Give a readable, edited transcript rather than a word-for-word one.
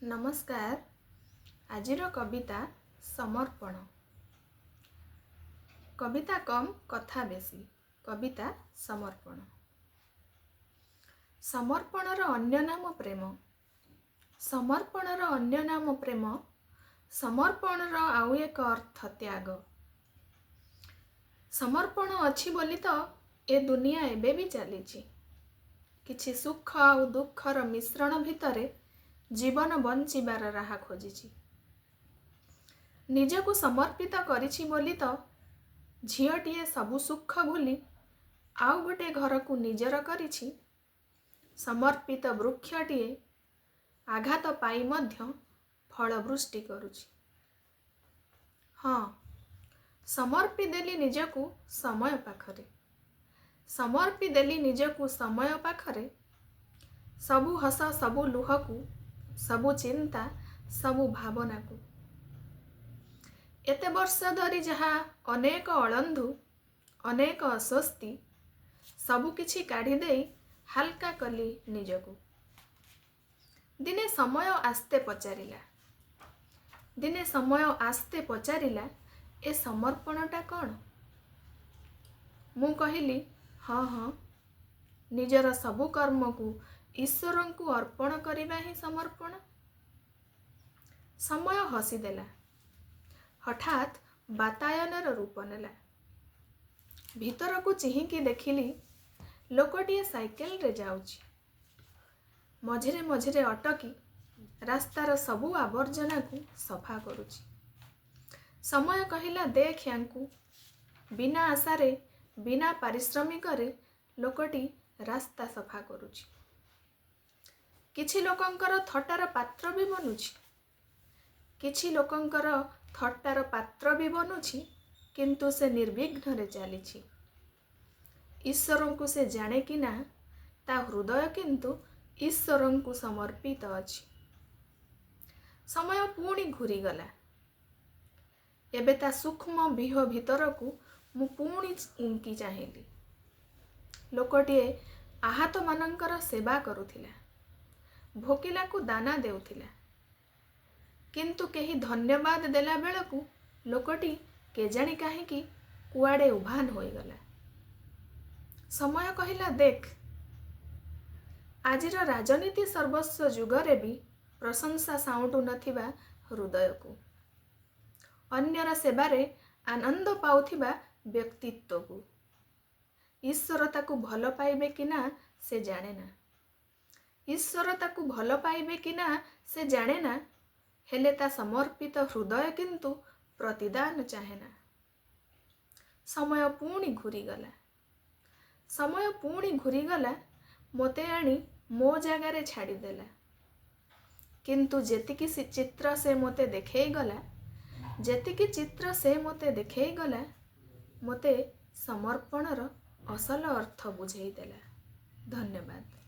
ନମସ୍କାର। ଆଜିର କବିତା ସମର୍ପଣ। କବିତା କମ୍, କଥା ବେଶୀ। କବିତା ସମର୍ପଣ। ସମର୍ପଣର ଅନ୍ୟ ନାମ ପ୍ରେମ। ସମର୍ପଣର ଅନ୍ୟ ନାମ ପ୍ରେମ। ସମର୍ପଣର ଆଉ ଏକ ଅର୍ଥ ତ୍ୟାଗ। ସମର୍ପଣ ଅଛି ବୋଲି ତ ଏ ଦୁନିଆ ଏବେ ବି ଚାଲିଛି। କିଛି ସୁଖ ଆଉ ଦୁଃଖର ମିଶ୍ରଣ ଭିତରେ ଜୀବନ ବଞ୍ଚିବାର ରାହା ଖୋଜିଛି। ନିଜକୁ ସମର୍ପିତ କରିଛି ବୋଲି ତ ଝିଅଟିଏ ସବୁ ସୁଖ ଭୁଲି ଆଉ ଗୋଟେ ଘରକୁ ନିଜର କରିଛି। ସମର୍ପିତ ବୃକ୍ଷଟିଏ ଆଘାତ ପାଇ ମଧ୍ୟ ଫଳ ବୃଷ୍ଟି କରୁଛି। ହଁ, ସମର୍ପି ଦେଲି ନିଜକୁ ସମୟ ପାଖରେ। ସମର୍ପି ଦେଲି ନିଜକୁ ସମୟ ପାଖରେ, ସବୁ ହସ, ସବୁ ଲୁହକୁ, ସବୁ ଚିନ୍ତା, ସବୁ ଭାବନାକୁ। ଏତେ ବର୍ଷ ଧରି ଯାହା ଅନେକ ଅଳନ୍ଧୁ, ଅନେକ ଅସ୍ୱସ୍ତି, ସବୁକିଛି କାଢ଼ିଦେଇ ହାଲକା କଲି ନିଜକୁ। ଦିନେ ସମୟ ଆସ୍ତେ ପଚାରିଲା, ଦିନେ ସମୟ ଆସ୍ତେ ପଚାରିଲା, ଏ ସମର୍ପଣଟା କ'ଣ? ମୁଁ କହିଲି, ହଁ ହଁ, ନିଜର ସବୁ କର୍ମକୁ ଈଶ୍ୱରଙ୍କୁ ଅର୍ପଣ କରିବା ହିଁ ସମର୍ପଣ। ସମୟ ହସିଦେଲା। ହଠାତ୍ ବାତାୟନର ରୂପ ନେଲା। ଭିତରକୁ ଚିହିଁକି ଦେଖିଲି, ଲୋକଟିଏ ସାଇକେଲରେ ଯାଉଛି। ମଝିରେ ମଝିରେ ଅଟକି ରାସ୍ତାର ସବୁ ଆବର୍ଜନାକୁ ସଫା କରୁଛି। ସମୟ କହିଲା, ଦେଖ ୟାଙ୍କୁ। ବିନା ଆଶାରେ, ବିନା ପାରିଶ୍ରମିକରେ ଲୋକଟି ରାସ୍ତା ସଫା କରୁଛି। କିଛି ଲୋକଙ୍କର ଥଟ୍ଟାର ପାତ୍ର ବି ବନୁଛି। କିଛି ଲୋକଙ୍କର ଥଟ୍ଟାର ପାତ୍ର ବି ବନୁଛି, କିନ୍ତୁ ସେ ନିର୍ବିଘ୍ନରେ ଚାଲିଛି। ଈଶ୍ୱରଙ୍କୁ ସେ ଜାଣେ କି ନା, ତା ହୃଦୟ କିନ୍ତୁ ଈଶ୍ୱରଙ୍କୁ ସମର୍ପିତ ଅଛି। ସମୟ ପୁଣି ଘୂରିଗଲା। ଏବେ ତା ସୂକ୍ଷ୍ମ ବ୍ୟୂହ ଭିତରକୁ ମୁଁ ପୁଣି ଉଙ୍କି ଚାହିଁଲି। ଲୋକଟିଏ ଆହତମାନଙ୍କର ସେବା କରୁଥିଲା, ଭୋକିଲାକୁ ଦାନା ଦେଉଥିଲା। କିନ୍ତୁ କେହି ଧନ୍ୟବାଦ ଦେଲା ବେଳକୁ ଲୋକଟି କେଜାଣି କାହିଁକି କୁଆଡ଼େ ଉଭାନ ହୋଇଗଲା। ସମୟ କହିଲା, ଦେଖ, ଆଜିର ରାଜନୀତି ସର୍ବସ୍ୱ ଯୁଗରେ ବି ପ୍ରଶଂସା ସାଉଁଟୁ ନଥିବା ହୃଦୟକୁ, ଅନ୍ୟର ସେବାରେ ଆନନ୍ଦ ପାଉଥିବା ବ୍ୟକ୍ତିତ୍ୱକୁ। ଈଶ୍ୱର ତାକୁ ଭଲ ପାଇବେ କି ନା ସେ ଜାଣେ ନା। ଈଶ୍ୱର ତାକୁ ଭଲ ପାଇବେ କି ନା ସେ ଜାଣେ ନା, ହେଲେ ତା ସମର୍ପିତ ହୃଦୟ କିନ୍ତୁ ପ୍ରତିଦାନ ଚାହେଁ ନା। ସମୟ ପୁଣି ଘୂରିଗଲା। ସମୟ ପୁଣି ଘୂରିଗଲା, ମୋତେ ଆଣି ମୋ ଜାଗାରେ ଛାଡ଼ିଦେଲା। କିନ୍ତୁ ଯେତିକି ଚିତ୍ର ସେ ମୋତେ ଦେଖେଇଗଲା, ଯେତିକି ଚିତ୍ର ସେ ମୋତେ ଦେଖେଇଗଲା, ମୋତେ ସମର୍ପଣର ଅସଲ ଅର୍ଥ ବୁଝେଇଦେଲା। ଧନ୍ୟବାଦ।